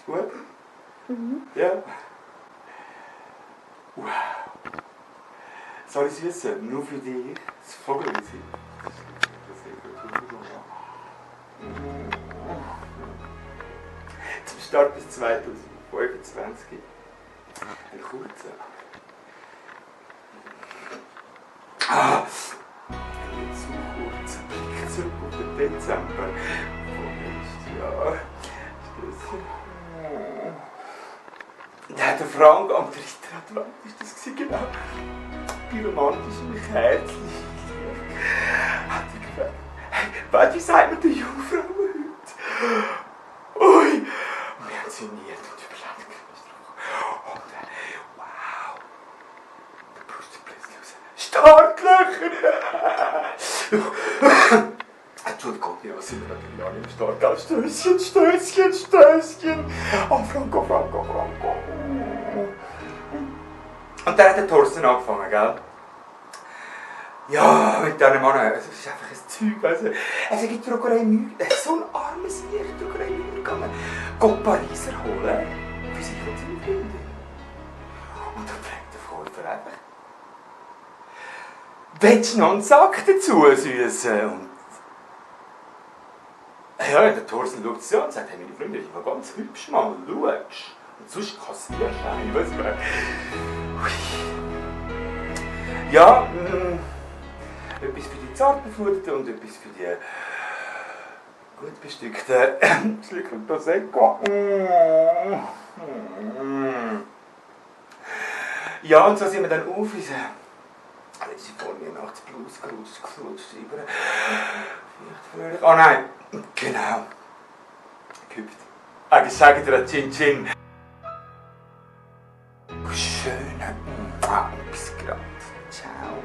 Gut? Mhm. Ja. Wow. Sorry, Süße, nur für dich. Das Vogelwiese. Zum Start bis 2025. Ein kurzer. Ein zu kurzer Blick zurück auf den Dezember vom letzten Jahr. Der Frank am dritten Advent ist das gewesen, genau. Wie romantisch und herzlich. Hat er gefragt, hey, weißt du, wie sagt man der Jungfrau heute? Ui! Und wir haben sinniert und überlegt gesprochen. Und wow! Der brustet plötzlich aus. Startlöcher! Entschuldigung, ja, sind wir natürlich alle im Start. Stößchen, Stößchen, Stößchen! Oh, Franco, Franco, Franco. Und dann hat der Thorsten angefangen, gell? Ja, mit diesen Mann, es ist einfach ein Zeug, also, es gibt Druckerei Mühe, so ein armes Licht, Druckerei Mühe gegangen, geht Pariser holen, für sich und seine Freunde. Und dann fragt der Verkäufer einfach, willst du noch einen Sack dazu, Süße? Und ja, der Thorsten schaut es an und sagt, hey, meine Freunde, ich war ganz hübsch, mal, schaust. Und sonst kassierst du einen, weißt du? Ja, etwas für die Zartbefluteten und etwas für die gut bestückten Schlückchen Prosecco. Ja, und so sind wir dann auf unsere Vorweihnachtsblues gerutscht über. Oh nein, genau. Gehüpft. Ich sage dir, Chin Chin. Schön. Bis grad. Ciao.